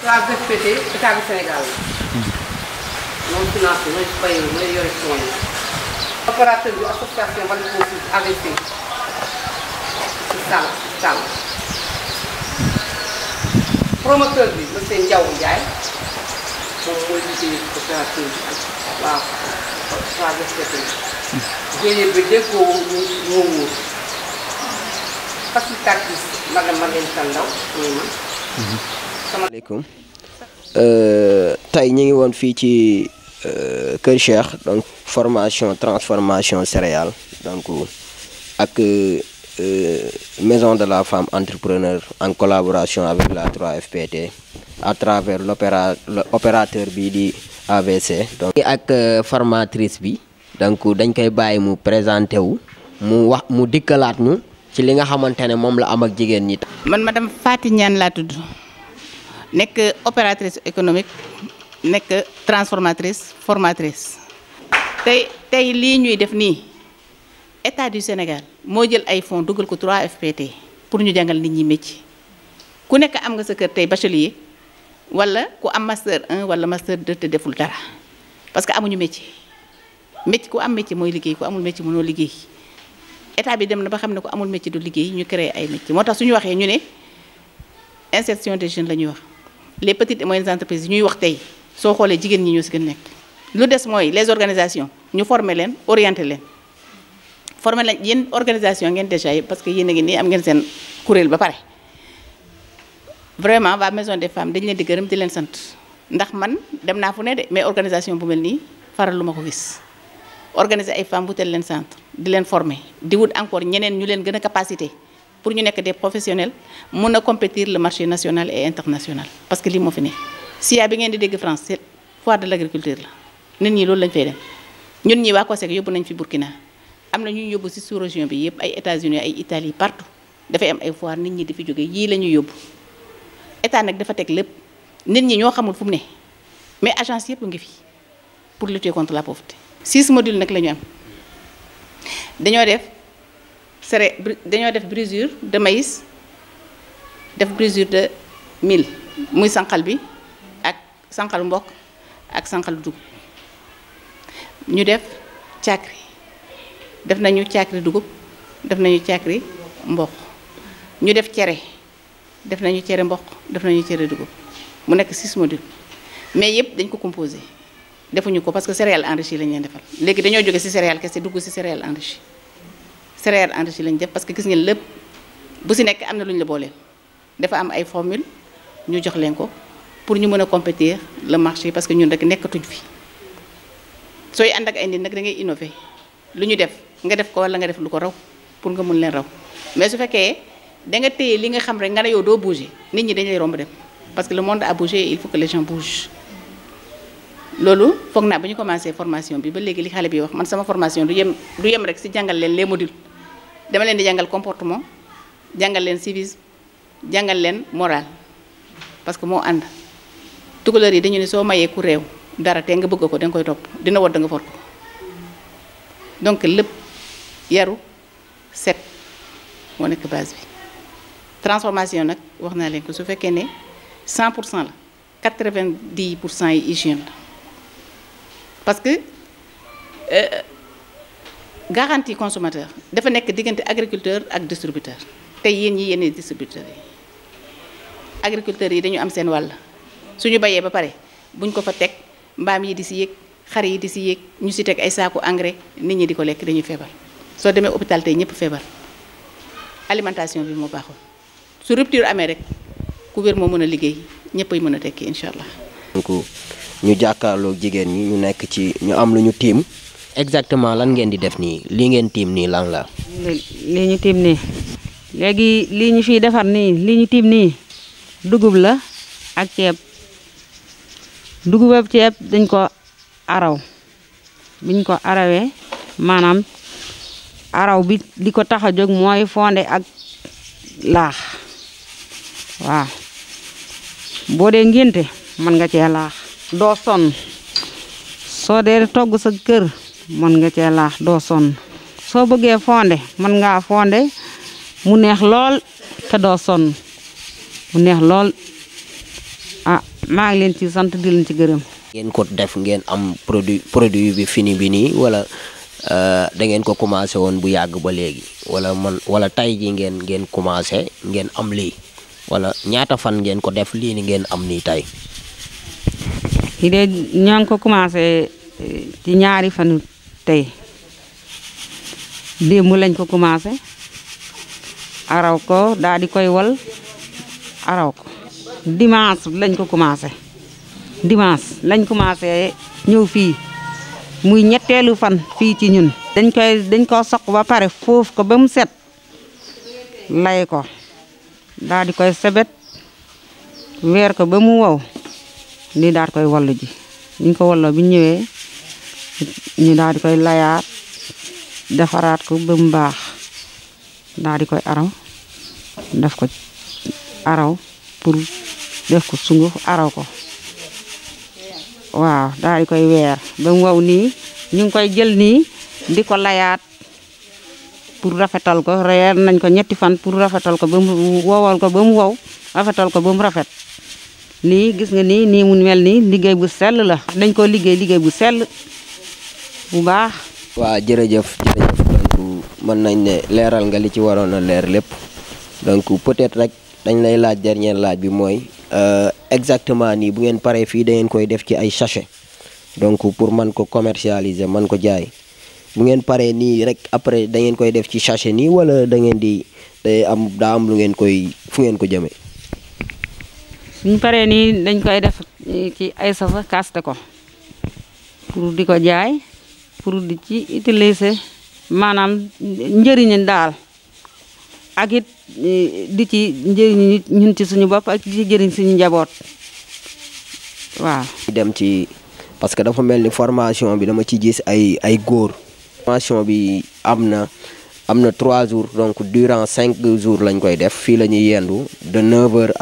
3FPT état du Sénégal moom financé mooy fay mooy yore soin yi. opérateur bi association Vallée AVC ci Sall promoteur bi monsieur Ndiaw Ndiaye moom mooy liggéey opérateur bi ak waaw 3FPT génie bi déggoo moo wóor facilitatrice madame Marlène Sandaw mooy man. Asalaamaaleykum tey ñu ngi woon fii ci Kër Cheikh donc formation transformation céréales donc ak maison de la femme entrepreneur en collaboration avec la 3FPT à travers l'opérateur bii di AVC. donc ak formatrice bi donc dañ koy bàyyi mu présenté wu mu dikkalaat ñu ci li nga xamante ne moom la am ak jigéen ñi. man madame Faty Niane laa tudd. nekk opératrice économique nekk transformatrice formatrice tey lii ñuy def nii état du Sénégal moo jël ay fonds dugal ko 3FPT pour ñu jàngal nit ñi métier ku nekk am nga sa kër tey bachelier wala ku am master 1 wala master 2 te deful dara parce que amuñu métier ku am métier mooy liggéey ku amul métier mënoo liggéey état bi dem na ba xam ne ku amul métier du liggéey ñu créer ay métier moo tax suñu waxee ñu ne insertion des jeunes la ñuy wax. les petites et moyennes entreprises ñuy wax tey soo xoolee jigéen ñi ñoo si gën nekk lu des mooy les organisations ñu former leen orienter leen former leen yéen organisation ngeen déjà yi parce que yéen a ngi nii am ngeen seen kuréel ba pare vraiment waa maison des femmes dañ leen di gërëm di leen sant ndax man dem naa fu ne de mais organisation bu mel nii faral lu ma ko gis organiser ay femmes wutal leen centre di leen former di wut encore ñeneen ñu leen gën a capacité pour ñu nekk des professionnels mun a compétir le marché national et international parce que lii moo fi ne SIA bi ngeen di dégg France c'est foire de l'agriculture la nit ñi loolu lañ fay dem ñun ñi waa COSEC yóbbu nañ fi Burkina am na ñu yóbbu ci sous-région bi yëpp ay États-Unis ay Italie partout dafay am ay foire nit ñi di fi jógee yii la ñuy yóbbu état nag dafa teg lépp nit ñi ñoo xamul fu mu ne mais agence yëpp ngi fi pour lutter contre la pauvreté 6 modules nag la ñu am dañoo def brisure de maïs def brisure de mil muy sànqal bi ak sànqalu mbokk ak sànqalu dugub ñu def caakri def nañu caakri dugub def nañu caakri mboq ñu def cere def nañu cere mboq def nañu cere dugub mu nekk 6 modules mais yëpp dañ ko composé defuñu ko parce que céréales enrichies lañ leen defal léegi dañoo jóge ci céréales kese dugg ci céréales enrichies céréales enrichies lañ def parce que gis ngeen lépp bu ci nekk am na lu ñu la booleel dafa am ay formule ñu jox leen ko pour ñu mën a compétir le marché parce que ñun rek nekkatuñ fi sooy ànd ak ay nit nag da ngay innover lu ñu def nga def ko wala nga def lu ko raw pour nga mën leen raw mais su fekkee da nga téye li nga xam rek nga ne yow doo bouger nit ñi dañ lay romb dem parce que le monde a bougé il faut que les gens bougent loolu foog naa ba ñu commencé formation bi ba léegi li xale bi wax man sama formation du yem rek ci jàngal leen les modules dama leen di jàngal comportement jàngal leen civisme jàngal leen moral parce que moo ànd tukulóor yi dañu ne soo mayee ku réew dara te nga bëgg ko da nga koy topp dina war da nga for ko donc lépp yaru set moo nekk base bi transformation nag wax naa leen ko su fekkee ne 100% la 90% yi hygiène la parce que garantie consommateur dafa nekk diggante agriculteur ak distributeur tey yéen ñi yéen distributeurs yi agriculteurs yi dañu am seen wàll suñu bayee ba pare buñ ko fa teg mbaam yi di ci yéeg xar yi di ci yéeg ñu ci teg ay saaku engrais nit ñi di ko lekk dañuy feebar soo demee hôpital tey ñëpp feebar alimentation bi moo baaxul su rupture amee rek ku wér moo mën a liggéey ñëpp ay mën a tekki incha allah. donc ñu jàkkaarloog jigéen ñi ñu nekk ci ñu am lu ñu tiim exactement lan ngeen di def nii lii ngeen tiim nii lan la. lii ñu tiim nii léegi lii ñu fiy defar nii lii ñu tiim nii dugub la ak ceeb dugub ak ceeb dañ ko araw biñ ko arawee maanaam araw bi li ko tax a jóg mooy fonde ak laax waaw boo dee ngénte mën nga cee laax doo sonn soo dee togg sa kër mën nga cee laax doo sonn soo bëggee fonde mën ngaa fonde mu neex lool te doo sonn mu neex lool ah maa ngi leen ci sant di leen ci gërëm. ngeen ko def ngeen am produit bi fini bi nii wala da ngeen ko commencé woon bu yàgg ba léegi wala tay ji ngeen commencé ngeen am lii wala ñaata fan ngeen ko def lii ni ngeen am nii tay yi de ñoo ngi ko commencé ci ñaari fanu tey démb lañ ko commencé araw ko daal di koy wal araw ko dimanche lañ ko commencé ñëw fii muy ñetteelu fan fii ci ñun dañ ko soq ba pare foofu ko ba mu set lay ko daal di koy sebet weer ko ba mu wow ni daal koy wallu ji ñu ko walloo bi ñëwee ñu daal di koy layaat defaraat ko ba mu baax daal di koy araw def ko araw pour def ko sunguf araw ko waaw daal di koy weer ba mu wow nii ñu ngi koy jël nii di ko layaat pour rafetal ko reer nañ ko ñetti fan pour rafetal ko ba mu wowal ko ba mu wow rafetal ko ba mu rafet nii gis nga nii mu mel nii liggéey bu sell la dañ ko liggéey bu sell bu baax. waaw jërëjëf donc mën nañ ne leeral nga li ci waroon a leer lépp donc peut-être rek dañ lay laaj dernier laaj bi mooy exactement nii bu ngeen paree fii da ngeen koy def ci ay sachet donc pour man ko commercialiser man ko jaay bu ngeen paree nii rek après da ngeen koy def ci sachet nii wala da ngeen di daa am lu ngeen koy fu ngeen ko jëmee. suñ paree nii dañ koy def ci ay safa kaste ko pour di ko jaay pour di ci utiliser maanaam njëriñu daal ak it di ci njëriñ ñun ci suñu bopp ak di ci jëriñ suñu njaboot waaw. dem ci parce que dafa mel ni formation bi dama ci gis ay góor. formation bi am na 3 jours donc durant 5 jours lañ koy def fii la ñuy yendu de 9h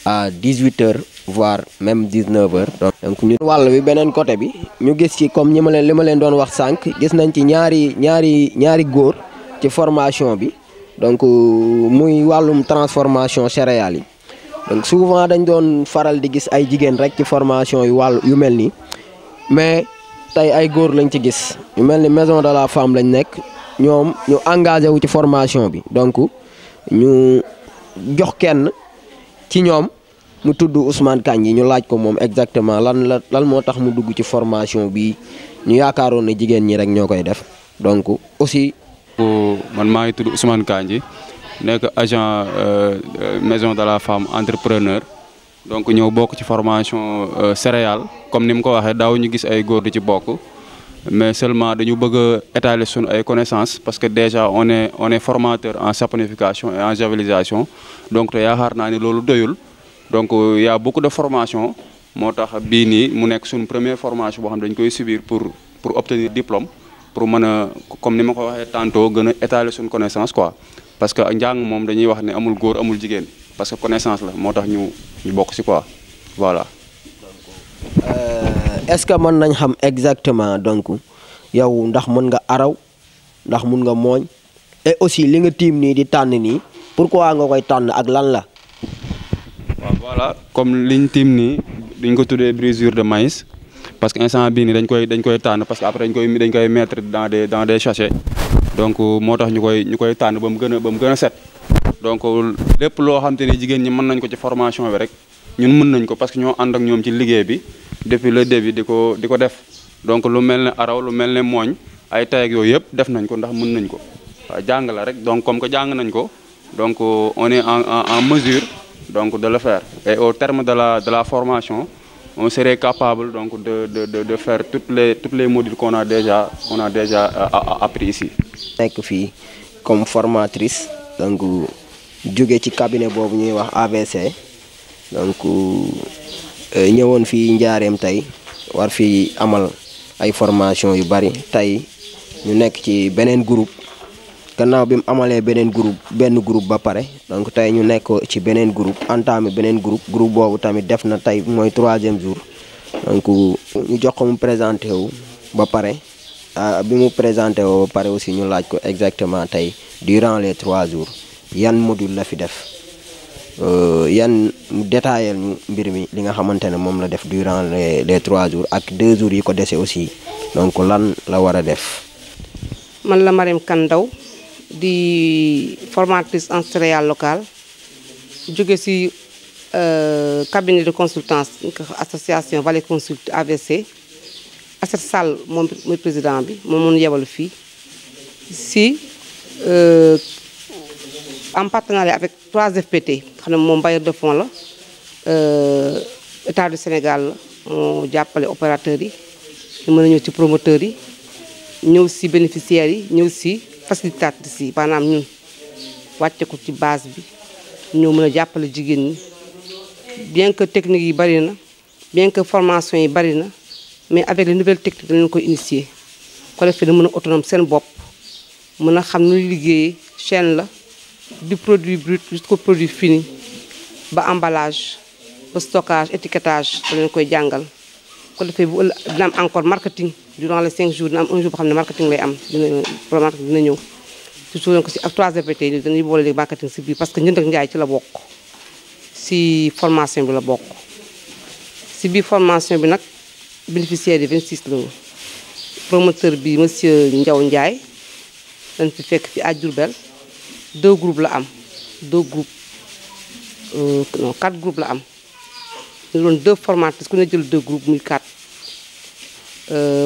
à 18h voire même 19h. donc ñu wàll bi beneen côté bi ñu gis ci comme li ma leen doon wax sànq gis nañ ci ñaari góor ci formation bi donc muy wàllum transformation céréales yi donc souvent dañ doon faral di gis ay jigéen rek ci formation yu mel nii mais tey ay góor lañ ci gis yu mel ni maison de la femme lañ nekk ñoom ñu engagé wu ci formation bi donc ñu jox kenn ci ñoom mu tudd Ousmane Kandji ñu laaj ko moom exactement lan moo tax mu dugg ci formation bi ñu yaakaaroon ne jigéen ñi rek ñoo koy def donc aussi. man maa ngi tudd Ousmane Kandji nekk agent maison de la femme entrepreneur donc ñëw bokk ci formation céréales comme ni mu ko waxee daaw ñu gis ay góor di ci bokk mais seulement dañu bëgg a étaler suñu ay connaissances parce que déjà on est formateur en saponification et en javelisation donc te yaakaar naa ni loolu doyul donc y a beaucoup de formation moo tax bii nii mu nekk suñu première formation boo xam ne dañ koy subir pour obtenir diplôme pour mën a comme ni ma ko waxee tantôt gën a étaler suñu connaissance quoi parce que njàng moom dañuy wax ne amul góor amul jigéen parce que connaissance la moo tax ñu bokk ci quoi voilà. Est-ce que mën nañ xam exactement donc yow ndax mën nga araw ndax mën nga mooñ et aussi li nga tiim nii di tànn nii pourquoi nga koy tànn ak lan la. waaw voilà comme liñ tiim nii dañ ko tuddee brisure de maïs parce que instant bii nii dañ koy tànn parce que après dañ koy mettre dans des sachets donc moo tax ñu koy tànn ba mu gën a set donc lépp loo xam te ne jigéen ñi mën nañ ko ci formation bi rek ñun mën nañ ko parce que ñoo ànd ak ñoom ci liggéey bi depuis le début di ko def donc lu mel ne araw lu mel ne mooñ ay tay ak yooyu yëpp def nañ ko ndax mën nañ ko waaw jàng la rek donc comme que jàng nañ ko donc on est en mesure donc de le faire et au terme de la formation on serait capable donc de faire toutes les modules qu'on a déjà appris ici. nekk fii comme formatrice donc jóge ci cabinet boobu ñuy wax AVC donc ñëwoon fii Njaareem tey war fi amal ay formation yu bari tey ñu nekk ci beneen groupe gannaaw bi mu amalee benn groupe ba pare donc tey ñu nekk ci beneen groupe entamé beneen groupe boobu tamit def na tey mooy 3e jour donc ñu jox ko mu présenté wu ba pare bi mu présenté wu ba pare aussi ñu laaj ko exactement tey durant les 3 jours yan module la fi def yan détaillé ñu mbir mi li nga xamante ne moom la def durant les 3 jours ak 2 jours yi ko dese aussi donc lan la war a def. man la Marème Kane Ndaw di formatrice en céréales locales jóge ci cabinet de consultance association Vallée Consult AVC. Asset Sall moom mooy président bi moom moo ñu yebal fii si en partenariat avec 3FPT xam ne moom bailleur de fonds la état du Sénégal la moo jàppale opérateurs yi ñu mën a ñëw ci promoteurs yi ñëw si bénéficiaires yi ñëw si facilitatrices yi maanaam ñun wàcce ko ci base bi ñëw mën a jàppale jigéen ñi bien que technique yi bari na bien que formation yi bari na mais avec les nouvelles techniques dañ leen koy initier ko defee da mën a autonome seen bopp mën a xam nu liggéeyee chaîne la du produit brut jusqu'au produit fini ba emballage ba stockage étiquetage da leen koy jàngal ko defee bu dina am encore marketing durant les 5 jours dina am un jour boo xam ne marketing lay am dina ñëw surtout leen ko si ak 3FPT dañuy boole léegi marketing si biir parce que njënd ak njaay ci la bokk si formation bi la bokk si biir formation bi nag bénéficiaires yi 26 lañu promoteur bi monsieur Ndiaw Ndiaye dañ fi fekk fi à Diourbel 2 groupes la am 2 groupes non 4 groupes la am ñu doon 2 formatrices ku ne jël 2 groupes muy 4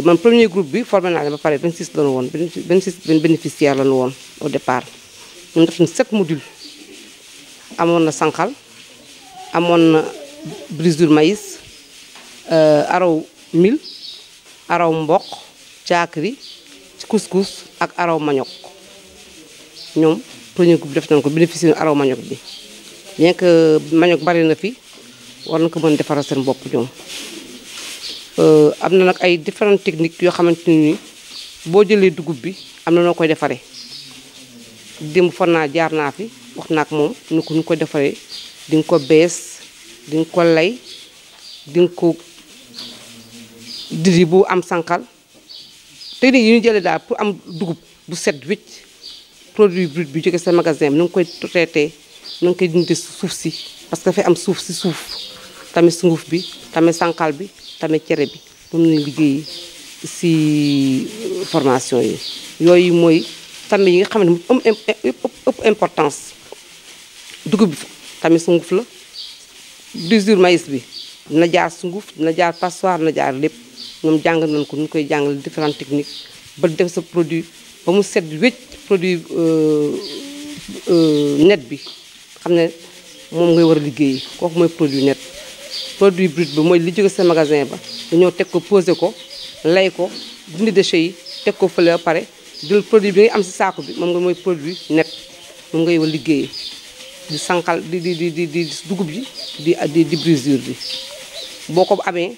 man premier groupe bi formé naa leen ba pare 26 lañu woon 26 bénéficiaires lañu woon au départ ñun def nañu 7 modules amoon na sànqal amoon na brisure maïs araw mil araw mboq caakri couscous ak araw manioc ñoom premier groupe def nañ ko bénéficier araw manioc bi bien que manioc bari na fi war na ko mën defaral seen bopp ñoom am na nag ay différentes techniques yoo xamante ni boo jëlee dugub bi am na noo koy defaree démb fan naa jaar naa fi wax naa ak moom ni ko ñu koy defaree di nga ko bees di nga ko lay di nga ko didi bu am sànqal technique yi ñu jëlee daal pour am dugub bu set wicc produit brut bi jóge sa magasin bi na nga koy traité na nga koy dindi suuf si parce que dafay am suuf si suuf tamit sunguf bi tamit sànqal bi tamit cere bi moom nañu liggéey si formation yi yooyu mooy tamit yi nga xam ne mu ëpp importance dugub bi tamit sunguf la brisure maïs bi dina jaar sunguf dina jaar passoire dina jaar lépp ñoom jàng nañ ko ñu koy jàngal différentes techniques ba def sa produit ba mu set wécc produit net bi xam ne moom ngay war a liggéey kooku mooy produit net produit brut bi mooy li jóge sa magasin ba dañoo teg ko posé ko lay ko dindi déchets yi teg ko fële ba pare jël produit bi ngay am si saako bi moom nga mooy produit net moom ngay war a liggéey di sànqal di dugub ji di brisure bi boo ko amee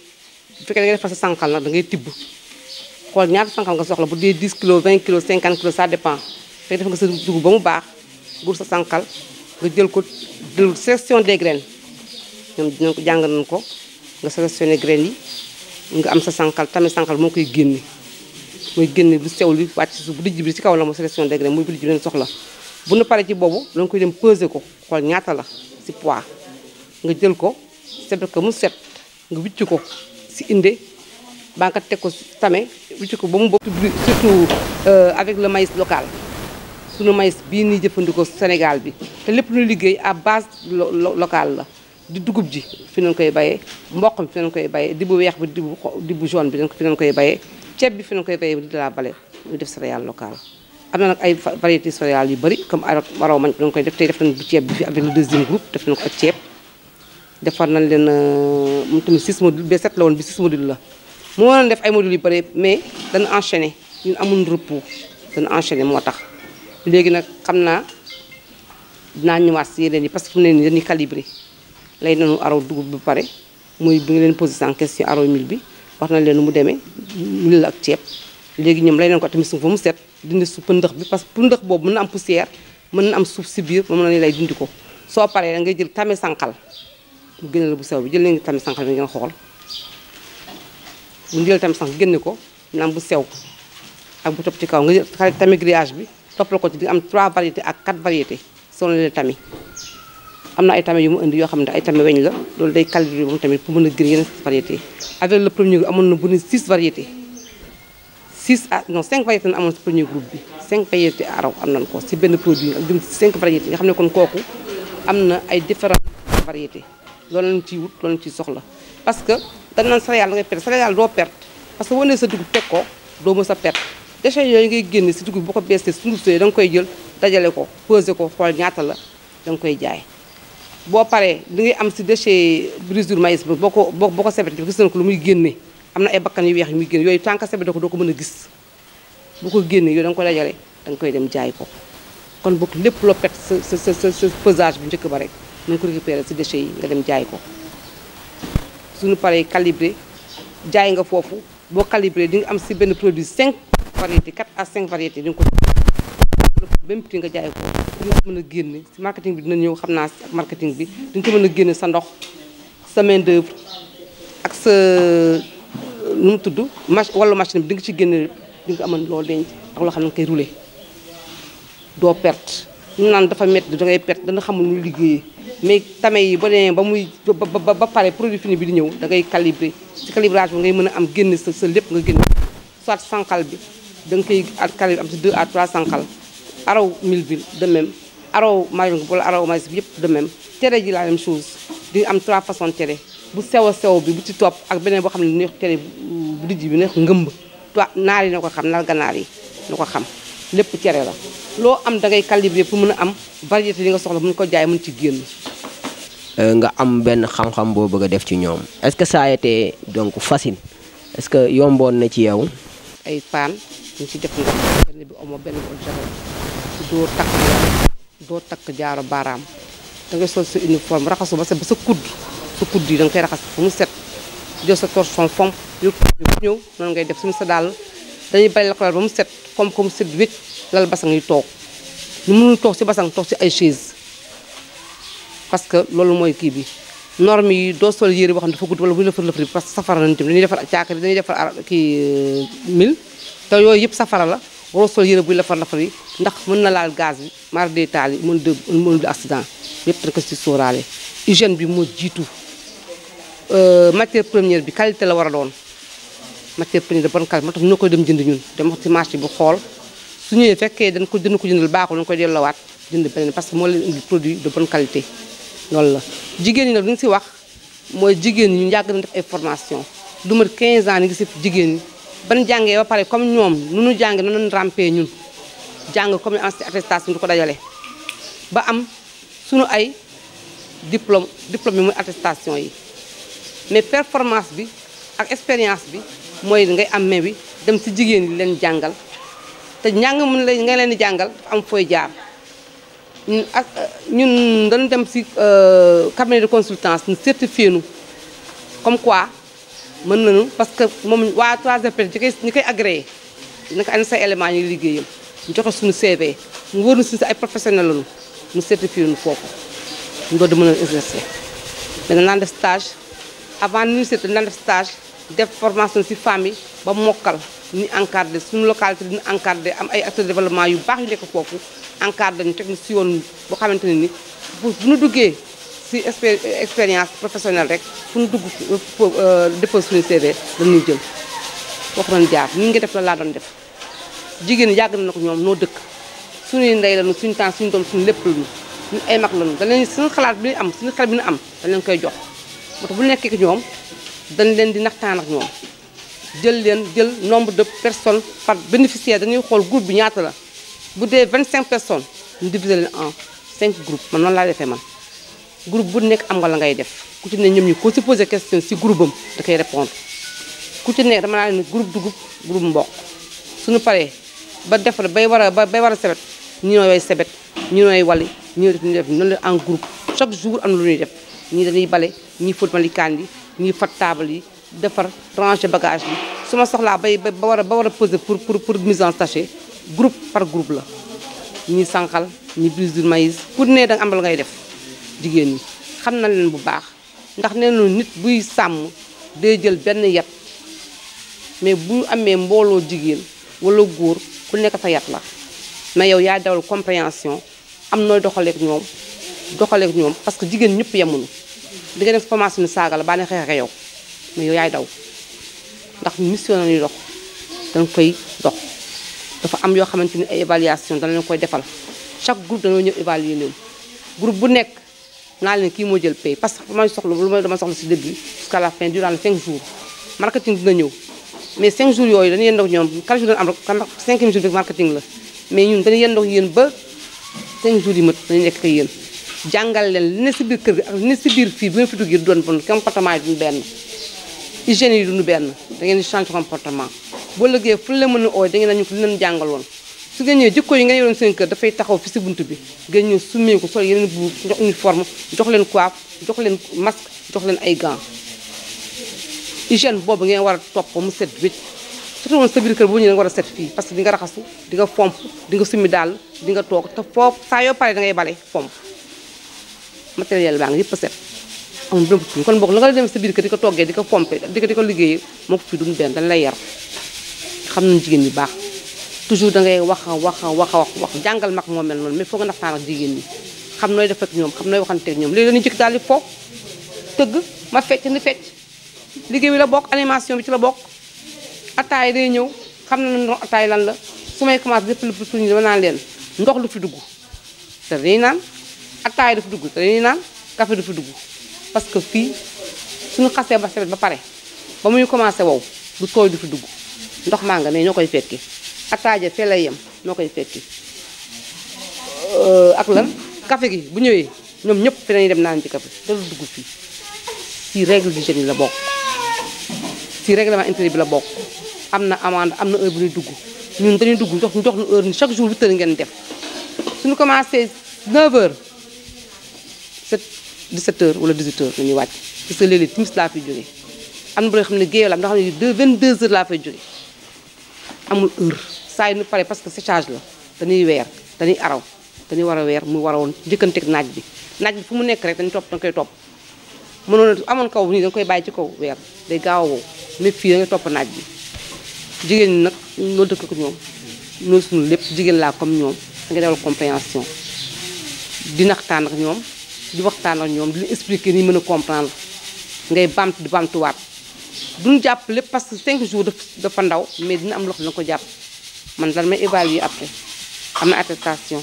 bu fekkee da ngay defar sa sànqal nag da ngay tibb xool ñaata sànqal nga soxla bu dee 10 kilos 20 kilos 50 kilos ça dépend fekk def nga sa dugub ba mu baax gur sa sànqal nga jël ko jël sélection des graines ñoom dinañ ko jàng nañ ko nga sélectionné graines yi nga am sa sànqal tamit sànqal moo koy génne mooy génne lu sew li wàcc suuf bu dijj bi ci kaw la mooy sélection des graines mooy bu dijj bi leen soxla bu na paree ci boobu danga koy dem peser ko xool ñaata la si poids nga jël ko sebet ko mu set nga wicc ko si inde ba nga teg ko tame wicc ko ba mu bokk surtout avec le maïs local sunu maïs bii nii jëfandikoo Sénégal bi te lépp lu liggéey à base locale la di dugub ji fi nañ koy bayee mboq bi fi nañ koy bayee di bu weex bi di bu jaune bi fi nañ koy bayee ceeb bi fi nañ koy bayee di la bale ñu def céréale locale am na nag ay variétés céréales yu bëri comme araw mañ dañ koy def tey def nañ bu ceeb bi fi avec le deuxième groupe def nañ ko ak ceeb defar nañ leen mu tamit 6 modules ba 7 la woon bi 6 modules la moo waroon def ay modules yu bëri mais dañu enchaîné ñun amuñ repos dañu enchaîné moo tax léegi nag xam naa dinaa ñëwaat si yeneen yi parce que fu mu ne nii dañuy calibré lay nanu araw dugub bi pare muy bi nga leen posé en question araw mil bi wax nañ leen mu demee mil la ak ceeb léegi ñoom lay neen ko tamit suuf ba mu set dindi su pëndëx bi parce que pëndëx boobu mën na am poussière mën na am suuf si biir moom la ñu lay dindi ko soo paree da ngay jël tame sànqal mu génne la bu sew bi jël leen tame sànqal bi ngeen xool bu ñu jël tame sànqal génne ko na am bu sew ak bu topp ci kaw nga jël tame grillage bi topp la ko ci di am 3 variétés ak 4 variétés soo leen tami am na ay tame yu mu indi yoo xam ne ay tame weñ la loolu day calibré moom tamit pour mën a génne yeneen variétés avec le premier groupe amoon na bu ne 6 variétés 5 variétés na amoon si premier groupe bi 5 variétés araw am nañ ko si benn produit ak jëm si 5 variétés nga xam ne kon kooku am na ay différentes variétés loolu lañ ciy wut loolu lañ ciy soxla parce que dañ naan céréale da ngay perte céréale doo perte parce que boo nee sa dugub teg ko doo mës a perte déchets yooyu ngay génne si dugub boo ko beesee sunguf sooy da nga koy jël dajale ko peser ko xool ñaata la da nga koy jaay boo paree li ngay am si déchet brisure maïs bi boo ko sebet gis nañ ko lu muy génne am na ay bakkan yu weex yu muy génne yooyu tant que sebet ko doo ko mën a gis bu ko génne yooyu da nga koy dajale da nga koy dem jaay ko kon boog lépp loo pet sa pesage bu njëkk ba rek na nga ko récupérer si déchets yi nga dem jaay ko suñu paree calibré jaay nga foofu boo calibré di nga am si benn produit 5 variétés 4 à 5 variétés di nga ko même prix nga jaay ko di nga ko mën a génne si marketing bi dina ñëw xam naa ak marketing bi di nga ko mën a génne sa ndox sa main d'œuvre ak sa nu mu tudd wàllu machine bi di nga ci génne di nga amoon loo denc ak loo xam ne nga koy roulé doo perte ñu naan dafa métti da ngay perte dana xamul nu liggéeyee mais tame yi ba demee ba muy ba pare produit fini bi di ñëw da ngay calibré si calibrage bi ngay mën a am génne sa lépp nga génne soit sànqal bi da nga koy calibré am si 2 à 3 sànqal araw mil de même araw mayon wala araw maïs bi yëpp de même tere ji la même chose di am 3 façons tere bu sew a sew bi bu ci topp ak beneen boo xam ne neex tere bu dijj bi neex ngëmb toi naar yi na ko xam nar ganaar yi na ko xam lépp tere la loo am da ngay calibré pour mën a am variété yi nga soxla mën ko jaay mën ci génn nga am benn xam-xam boo bëgg a def ci ñoom est-ce que ça a été donc facile est-ce que yomboon na ci yow ay paan ñu ci def ndox benn bi omo benn bi javel doo takk jaaro baaraam da ngay sol sa uniforme raxasu ba sa kudd yi da nga koy raxas ba mu set jël sa torchon fomp yóbbu bu ñëw noonu ngay def suñu sa daal dañuy bari la ko ba mu set comme mu set wécc lal basang yi toog ñu mënul toog ci basang toog ci ay chaise parce que loolu mooy kii bi norme yi doo sol yére boo xam ne dafa gudd wala bu lëfër lëfër bi parce que safara nañu tamit dañuy defar caakari dañuy defar kii mil te yooyu yëpp safara la waroo sol yére buy lafar yi ndax mën na laal gaz bi mar de taal yi mën di accident yëpp dañ ko ci sóoraale hygiène bi moo jiitu matière première bi qualité la war a doon matière première de bonne qualité moo tax ñu koy dem jënd ñun dem wax ci marché bi xool su ñëwee fekkee dañ ko jëndal baaxul dañ koy delloowaat jënd beneen parce que moo leen indi produit de bonne qualité loolu la jigéen ñi nag li ñu si wax mooy jigéen ñi ñu yàgg na def ay formation lu mat 15 ans ni ngi si jigéen ñi ban jàngee ba pare comme ñoom nu ñu jàngee noonu rampé ñun jàng comme en attestation du ko dajale ba am suñu ay diplôme yi muy attestation yi mais performance bi ak expérience bi mooy ngay am main bi dem si jigéen ñi leen jàngal te njàng mun la nga leen di jàngal am fooy jaar ñun dañu dem si cabinet de consultance ñu certifié nu comme quoi mën nañu parce que moom waa 3FPT ñi koy agréé naka andi say éléments ñu liggéeyam ñu joxe suñu CV mu wóor na si ay professionnel lañu ñu certifié nu foofu ñu doon di mën a exercer danga naan def stage avant l'université dañu daan def stage def formation si femmes yi ba mokkal ñu encadré suñu localité dina encadré am ay acteurs de développement yu baax yu nekk foofu encadré ñu teg ñu si yoon boo xamante ne ni bu ñu duggee si expérience professionnelle rek fu ñu dugg dépose suñu CV dañuy jël foofu doon jaar ñu ngi def la laa doon def jigéen ñi yàgg na ko ñoom noo dëkk suñuy ndey lañu suñu temps suñu doom suñu lépp lañu ñu ay mag lañu dañ leen suñu xalaat bi ñu am suñu xel bi ñu am dañ leen koy jox moo tax bu nekkee ak ñoom dañ leen di naxtaan ak ñoom jël nombre de personnes par bénéficiaire dañuy xool groupe bi ñaata la bu dee 25 personnes ñu diviser leen en 5 groupes man noonu laa defee man groupe bu nekk am nga la ngay def ku ci ne ñoom ñu ko si posé question si groupe am da koy répondre ku ci nekk dama naa ne groupe dugub groupe mboq suñu paree ba defar bay war a sebet ñi ñooy sebet ñi ñooy wali ñi def ñu def noonu la en groupe chaque jour am na lu ñuy def ñii dañuy bale ñii fóot malikaan yi ñii fat table yi defar ranger bagage bi su ma soxlaa ba war a poser pour mise en sachet groupe par groupe la ñii sànqal ñii brise du maïs pour ne danga am la ngay def jigéen ñi xam na leen bu baax ndax nee nañu nit buy sàmm day jël benn yat mais bu amee mbooloo jigéen wala góor ku nekk sa yat la mais yow yaa dawal compréhension am nooy doxaleek ñoom doxalee ak ñoom parce que jigéen ñëpp yemuñu di nga dem formation ni saaga la baa ne xeex ak yow mais yow yaay daw ndax mission la ñuy dox dañ koy dox dafa am yoo xamante ni ay évaluation dana leen koy defal chaque groupe dañoo ñëw évaluer leen groupe bu nekk naa leen kii moo jël pay parce que may soxla lu may dama soxla si début jusqu'à la fin durant les 5 jours marketing dina ñëw mais 5 jours yooyu dañuy yendoog ñoom 4 jours dañu am rek 5e jour bi marketing la mais ñun dañuy yendoog yéen ba 5 jours yi mat dañu nekk ak yéen jàngal leen li ne si biir kër gi ak li ne si biir fii bu ngeen fi duggee doon bon comportement yi duñu benn hygiène yi duñu benn da ngeen di changer comportement boo lëggee fu la mën a ooy da ngeen nañu ko li leen jàngaloon su ngeen ñëwee jikko yi nga yoroon seen kër dafay taxaw fi si bunt bi ngeen ñëw summee ko sol yeneen bu jox uniforme jox leen coiffe jox leen masque jox leen ay gants hygiène boobu ngeen war a topp mu set wécc surtout woon sa biir kër boo ñëwee nga war a set fii parce que di nga raxasu di nga fomp di nga summi daal di nga toog te foofu saa yoo pare da ngay bale fomp matériel baa nga yëpp a set amul benn tuuti kon boog la nga dem sa biir kër di ko toggee di ko pompé di ko liggéeyee moo ko fii duñu benn dañ lay yar xam nañu jigéen ñi baax toujours da ngay wax jàngal mag moo mel noonu mais foog nga naxtaan ak jigéen ñi xam nooy def ak ñoom xam nooy waxanteeg ñoom léegi dañuy jëkk daal di fo tëgg ma fecc ni fecc liggéey bi la bokk animation bi ci la bokk ataay day ñëw xam na ndox ataay lan la su may commencé lépp lu suñu dama naan leen ndox lu fi dugg te dañuy naan ataay du fi dugg te dañuy naan café du fi dugg parce que fii suñu xasee ba sebet ba pare ba muy commencé wow du tooy du fi dugg ndox maa nga ne ñoo koy fekki ataaja fee lay yem ñoo koy fekki ak lan café gi bu ñëwee ñoom ñëpp fi nañuy dem naan ci café te du dugg fii si règle d'hygiène yi la bokk si règlement intérieur bi la bokk am na amende am na heure bu ñuy dugg ñun dañuy dugg jox ñu heure ni chaque jour 8 heures ngeen def suñu commencé 9 heures 17 heures wala 18 heures la ñuy wàcc parce que léeg-léeg timis laa fiy jógee am na boo xam ne géew la am nga xam ne 22 heures laa fay jógee amul heure saa yu ñu pare parce que séchage la dañuy weer dañuy araw dañuy war a weer mu war a woon njëkkanteeg naaj bi fu mu nekk rek dañu topp da nga koy topp mënoon amoon kaw nii da nga koy bàyyi ci kaw weer day gaaw a wow mais fii da nga topp naaj bi jigéen ñi nag noo dëkk ko ñoom noonu suñu lépp jigéen laa comme ñoom da nga defal compréhension di naxtaan ak ñoom di waxtaan ak ñoom di leen expliquer ni mën a comprendre ngay bamtu di bamtuwaat duñu jàpp lépp parce que 5 jours dafa ndaw mais dina am loxo dina ko jàpp man lan may évaluer après am na attestation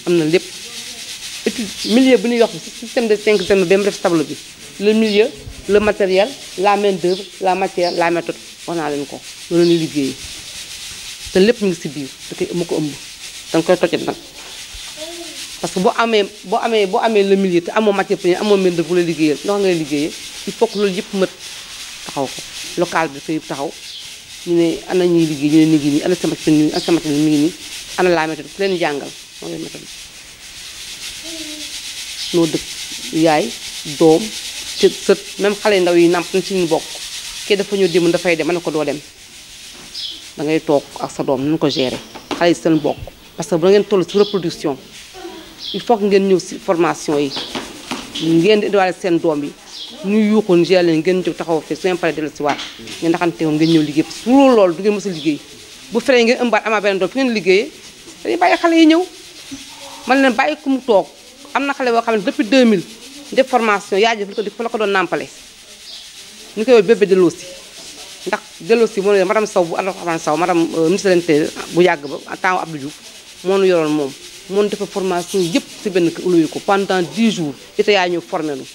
am na lépp étude milieu bu ñuy wax bi système de 5 ba mu def tableau bi le milieu le matériel la main d'œuvre la matière la méthode wax naa leen ko loolu la ñuy liggéeyee te lépp ñu ngi si biir da koy mu ko ëmb da nga koy tojat nag parce que boo amee le milieu te amoo matière première amoo main d'œuvre bu la liggéeyal ndox ngay liggéeyee il faut que loolu yëpp mët taxaw ko local bi dafay taxaw ñu ne ana ñuy liggéey ñu ne ngi nii ana sama matériel mi ngi nii ana la méthode ku leen jàngal moo lay méthode noo dëkk yaay doom sët même xale yu ndaw yi nàmp nañ si ñu bokk kii dafa ñëw démb dafay dem ma ne ko doo dem da ngay toog ak sa doom nañu ko gérer xale yi seen bokk parce que bu ngeen toll si reproduction il faut que ngeen ñëw si formation yi ngeen di indiwaale seen doom yi ñuy yuuxoon gérer leen ngeen jóg taxaw fii su ngeen paree dellu si waat ngeen ndaxante woon ngeen ñëw liggéey parce que loolu du ngeen mës a liggéey bu feree ngeen ëmbaat amaa beneen doom fi ngeen liggéeyee dañuy bàyyi xale yi ñëw man leen bàyyi ku mu toog am na xale boo xam ne depuis 2000 def formation yaay ji fa la ko doon nàmpale ñu koy bébé Delossi ndax Delossi moo ne madame Sow bu Abdourahmane Sow madame ministre de l'Intérieur bu yàgg ba temps Abdou Diouf moo nu yoroon moom moo nu defee formation yëpp si benn kër uluyu ko pendant 10 jours ite yaa ñëw formé nu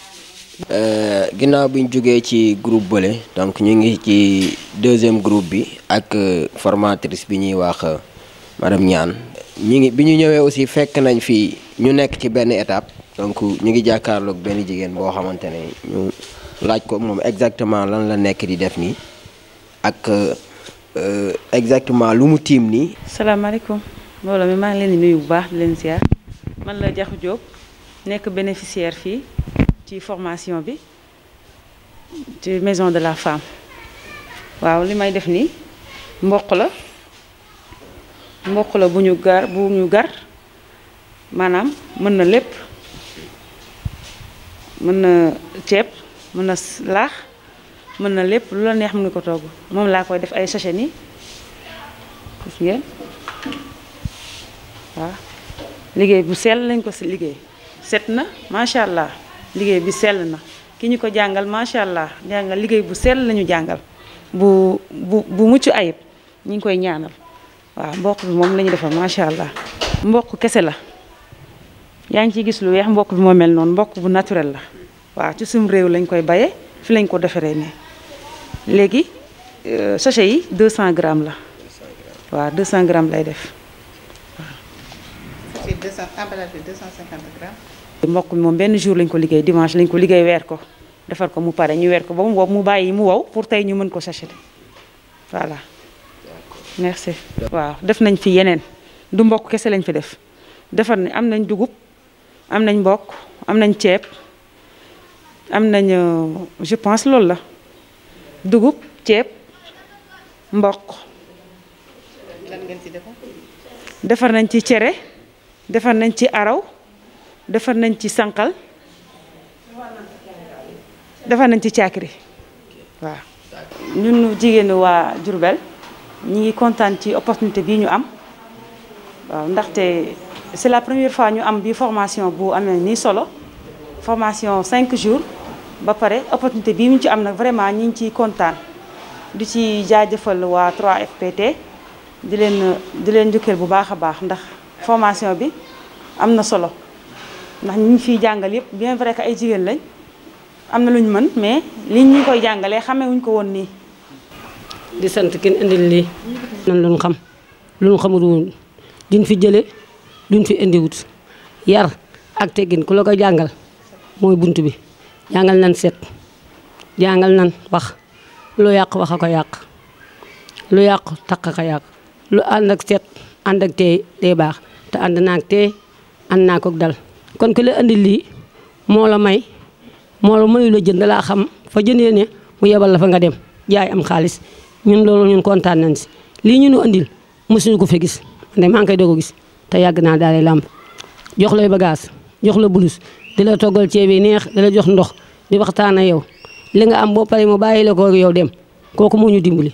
ginnaaw bi ñu jógee ci groupe bële donc ñu ngi ci 2e groupe bi ak formatrice bi ñuy wax madame Niane bi ñu ñëwee aussi fekk nañ fi ñu nekk ci benn étape donc ñu ngi jàkkaarloog benn jigéen boo xamante ne ñu laaj ko moom exactement lan la nekk di def nii ak exactement lu mu tiim nii. salaamaaleykum mbooloo mi maa ngi leen di nuyu bu baax di leen ziar man la Diakhou Diop nekk bénéficiaire fii ci formation bi ci maison de la femme waaw li may def nii mboq la bu ñu gar maanaam mën na lépp mën na ceeb mën na laax mën na lépp lu la neex mën nga ko togg moom laa koy def ay sachet nii gis ngeen waaw liggéey bu sell lañ ko si liggéey set na macha allah liggéey bi sell na ki ñu ko jàngal macha allah jàngal liggéey bu sell lañu jàngal bu mucc ayib ñu ngi koy ñaanal waaw mboq bi moom la ñu defal macha allah. mboq kese la yaa ngi ciy gis lu weex mboq bi moo mel noonu mboq bu naturel la waaw ci suñu réew lañ koy baye fi lañ ko defaree ne léegi sachet yi 200 grammes la waaw 200 grammes lay def waaw. sachet 200 emballage bi 250 grammes. mboq bi moom benn jour lañ ko liggéey dimanche lañ ko liggéey weer ko defar ko mu pare ñu weer ko ba mu wow mu bàyyi mu wow pour tey ñu mën ko sacheter voilà merci. waaw def nañ fi yeneen du mboq kese lañ fi def defar ne am nañ dugub am nañ mboq am nañ ceeb am nañ je pense loolu la dugub ceeb mboq. lan ngeen ci defar nañ ci cere defar nañ ci araw defar nañ ci sànqal defar nañ ci caakiri waaw. ñun jigéenu waa Diourbel ñi ngi kontaan ci opportunité bii ñu am waaw ndaxte c'est la première fois ñu am bi formation bu amee nii solo formation 5 jours ba pare opportunité bii ñu ci am nag vraiment ñi ngi ciy kontaan di ci jaajëfal waa 3FPT di leen njukkeel bu baax a baax ndax formation bi am na solo ndax ñi ñu fiy jàngal yëpp bien vrai que ay jigéen lañ am na lu ñu mën mais li ñu koy jàngalee xamee wuñ ko woon nii. di sant kenn indil lii nan luñ xam luñ xamul woon duñ fi jële duñ fi indiwut yar ak teggin ku la koy jàngal mooy bunt bi jàngal nan set jàngal nan wax lu yàq wax a ko yàq lu yàq taq a ko yàq lu ànd ak set ànd ak tey day baax te ànd naa ak tey ànd naa ko dal kon ku la indil lii moo la may moo la mayu la jënd laa xam fa jëndee ne mu yebal la fa nga dem jaay am xaalis ñun loolu ñun kontaan nañ si lii ñu nu andil mosuñu ko fi gis ne maa ngi koy doog a gis te yàgg naa daal di làmb jox lay bagage jox la bulus di la toggal ceeb yi neex di la jox ndox di waxtaan ak yow li nga am boo paree mu bàyyi la ko yow dem kooku moo ñu dimbali.